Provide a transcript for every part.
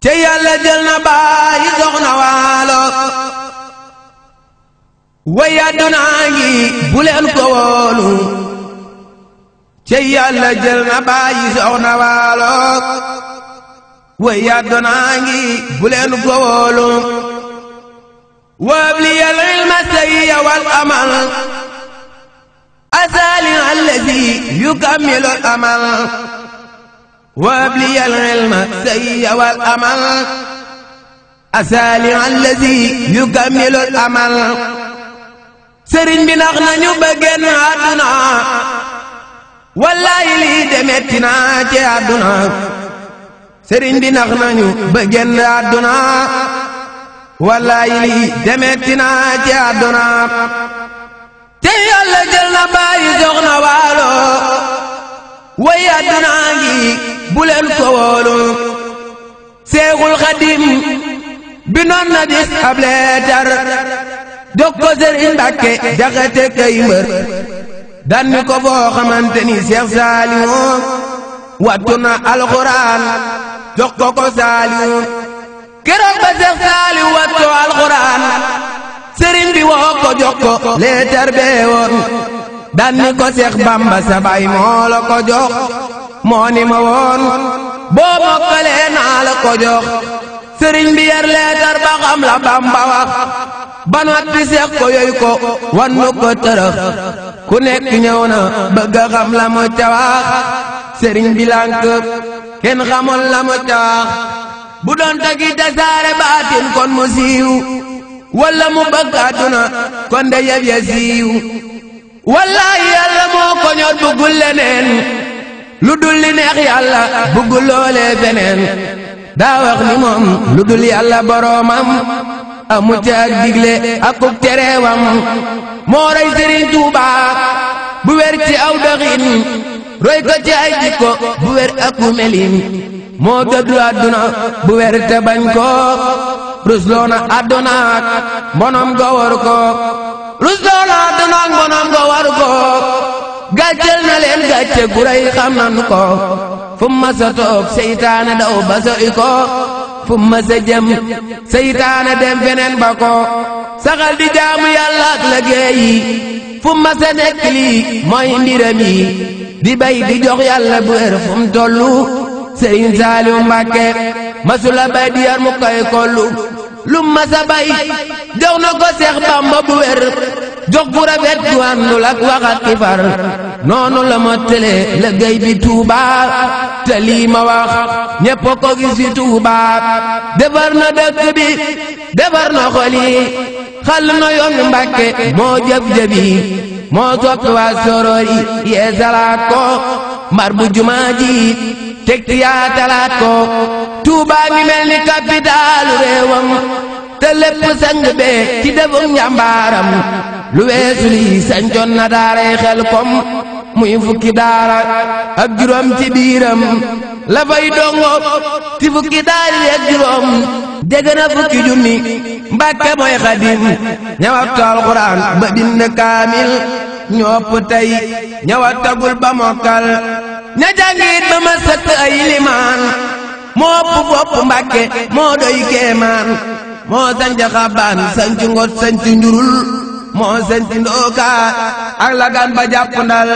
te yàlla jël na bàyyi soxna waalo way àddunaa ngi bu leen ko wóolu te yàlla jël na bàyyi soxna waalo way àddunaa ngi bu leen ko wóolu وابلي العلم السيء والأمل أسالي الذي يكمل الأمل وابلي العلم السيء والأمل أسالي الذي يكمل الأمل سرين بنغنا نبغن عدنا والله لي دمتنا عدنا سرين بنغنا نبغن عدنا wallaay lii demeeti naa ci àdduna te yàlla jël na bàyyi soxna waalo way àdduna ngi bu leen ko wóolu Seexul Xadim bi noon na dis ab leetar jox ko Sëriñ Mbàkke Jaxate kay mbër dan mi ko foo xamante ni Seex Saaliwu wattu na alxuraan jox ko ko Saaliwu keroog ba Seex Saaliw wattu alxuraan sëriñ bi woo ko jox ko leetar bee woon daan ni ko Seex Bamba sa baay moo la ko jox moo ni ma woon boo mokkalee naa la ko jox sëriñ bi yar leetar ba xam la Bamba wax ba noppi Seex ko yoy ko wan nu ko tërëx ku nekk ñëw na bëgg a xam la mu ca wax sëriñ bi lànk kenn xamul la mu ca wax bu doon tagi tasaare baatin kon mu siiw walla mu bëgg àdduna kon de yëf ya siiw wallaahi yàlla moo ko ñor bëggul leneen lu dul li neex yàlla bëggul loolee feneen daa wax ni moom lu dul yàlla boroomam amu ca ak digle ak uk tereewam moo rey Sëriñ Tuuba bu wér ci aw doxin roy ko ci ay jikko bu wér ak ku melin moo dëddu àdduna bu wér te bañ ko rusloona àdduna ak mbonom go war ko rusloona àdduna ak mbonom go war ko gàccel na leen gàcce gu rëy xam nan ko fu ma sa toog seytaane daw ba soy ko fu ma sa jëm seytaane dem feneen ba ko saxal di jaamu yàlla ak liggéey yi fu ma sa nekk lii mooy mbiram yi di bay di jox yàlla bu wér fu mu tollu Sëriñ Saaliw Mbàkke masula bay di yar mu koy kollu lu masa bay jox na ko Seex Bamba bu wér jox bu rafet du àndul ak waxat ki far noonu la ma tële liggéey bi Tuuba te lii ma wax ñépp ko gis fi Tuuba defar na dëkk bi defar na xol yi xal na yoon Mbàkke moo jëf-jëfi moo soppi waa soror yi yee salaat ko mbar bu jumaa ji tekki yaa talaat ko Tuuba ngi mel ni kapitaalu réewam te lépp sang bee ci defum njàmbaaram lu weesu lii sañcoon na daaray Xelkom muy fukki daara ak juróom ci biiram la fay dongo ci fukki daari ak juróom dégg na fukki junni Mbàkke mooy Xadim ñëwat alxuraan ba bind kaamil ñopp tey ñëwat tagul ba mokkal ña jàngit ba ma sëkk ay limaan moo ëpp fopp Mbàkke moo doy kéemaan moo sanc Xabaan sanc Ngot sanc Njurul moo sanc Ndooka ak Lagan ba jàpp Ndal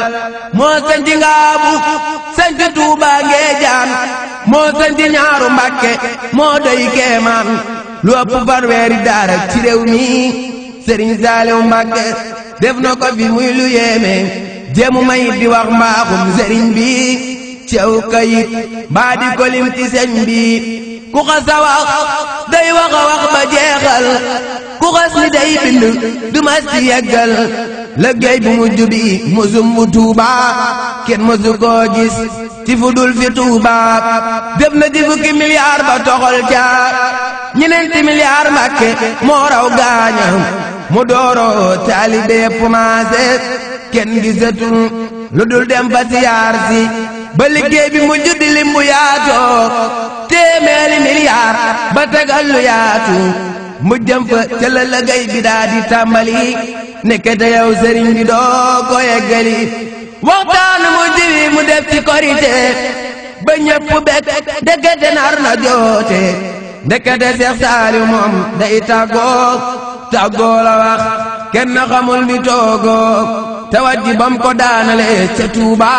moo sanc Ngaabu sanc Tuuba Ngeejaan moo sanc ñaaru Mbàkke moo doy kéemaan lu ëpp fanweeri daara ci réew mi Sëriñ Saaliw Mbàkke def na ko fi muy lu yéeme jéemu may di wax mbaaxum sëriñ bi ci aw kayit mbaa di kolim ci sëñ bi ku xas a wax day wax a wax ba jeexal ku xas ni day bind du mas ci yeggal liggéey bu mujj bi mosum bu Tuuba kenn mosu koo gis ci fu dul fi Tuuba def na ci fukki milliard ba toxal ca ñeneenti milliard Mbàkke moo raw gaaña mu dooro taalibe yépp maase kenn gisatul lu dul dem fa siyaar si ba liggéey bi mu juddi limbu yaatoo téeméeri milliard ba tegal lu yaatu mu jëm fa ca la liggéey bi daa di tàmbali nekkete yow sëriñ bi doo ko yeggali waxtaanu mu jiwi mu def ci korite ba ñëpp bekk dëggate nar na joote ndekete Seex Saaliw moom day tàggoo la wax kenn xamul bi toogoo tawat ji bam ko daanale ca Tuuba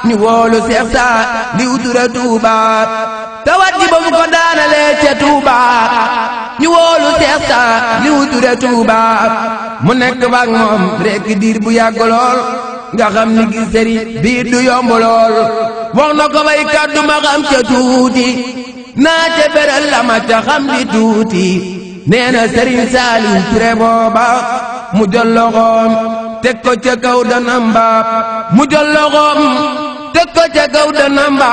ñu woolu Seex Saaliw Ture Tuuba tawat ji bam ko daanale ca Tuuba ñu woolu Seex Saaliw Ture Tuuba mu nekk bak moom rekk diir bu yàgg lool nga xam ni gis sëriñ bii du yomb lool wax na ko bay kàddu ma xam ca tuuti naa ca beral la ma ca xam di tuuti nee na sëriñ Saaliw Ture booba mu jël loxoom teg ko ca kaw danam ba mu jël loxoom teg ko ca kaw danam ba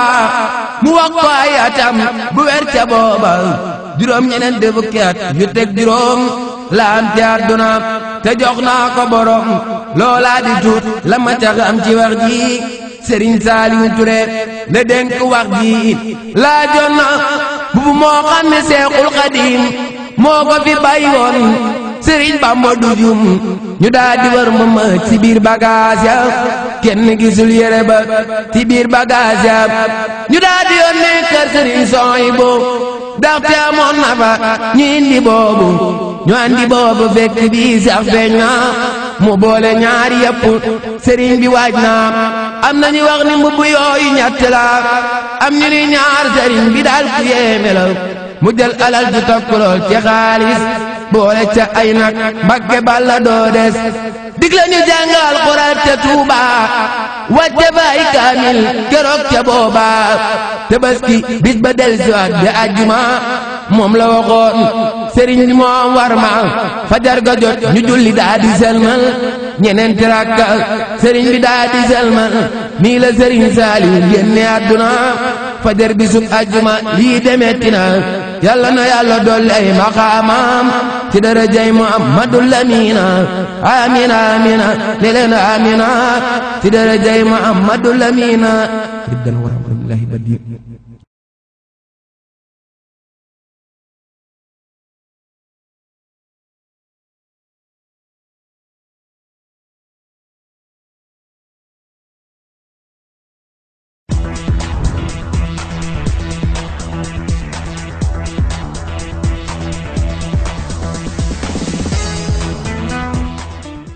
mu wax ko ay atam bu wer ca booba juróom ñeneent fukki at yu teg juróom la am ci àdduna te jox naa ko borom loolaa di tuut la ma ca xam ci wax ji sëriñ Saaliw Ture la dénk wax ji laajoon na bubu moo xam ne Seexul Xadiim moo ko fi bàyyi woon sëriñ Bamba du jum ñu daa di wër ma mëj ci biir bagage ya kenn gisul yére ba ci biir bagage ya ñu daa di yónnee kër sëriñ Sohaybu ndaxte amoon na fa ñu indi boobu ñu andi boobu fekk bii sax feeñ na mu boole ñaari yëpp sëriñ bi waaj na am na ñu wax ni mbubb yooyu ñett la am ñu ni ñaar sëriñ bi daal ku yéeme la mu jël alal ju tokk lool ci xaalis boole ca ay nag Mbàkke Balla doo des digle ñu jàngal Alxuraan te Tuuba wàcce fa ay kaamil keroog ca booba Tabaski bis ba del siwaat bi àjjuma moom la waxoon sëriñ bi moom war ma fajar ga jot ñu julli daa di selmal ñeneenti rakka sëriñ bi daa di selmal nii la sëriñ Saaliw génne àdduna fajar bi sub àjjuma lii demetti na yàlla na yàlla dolli ay maqaamam ci darajay Muhammadul Amina amina amina ne leen amina ci darajay Muhammadul Amina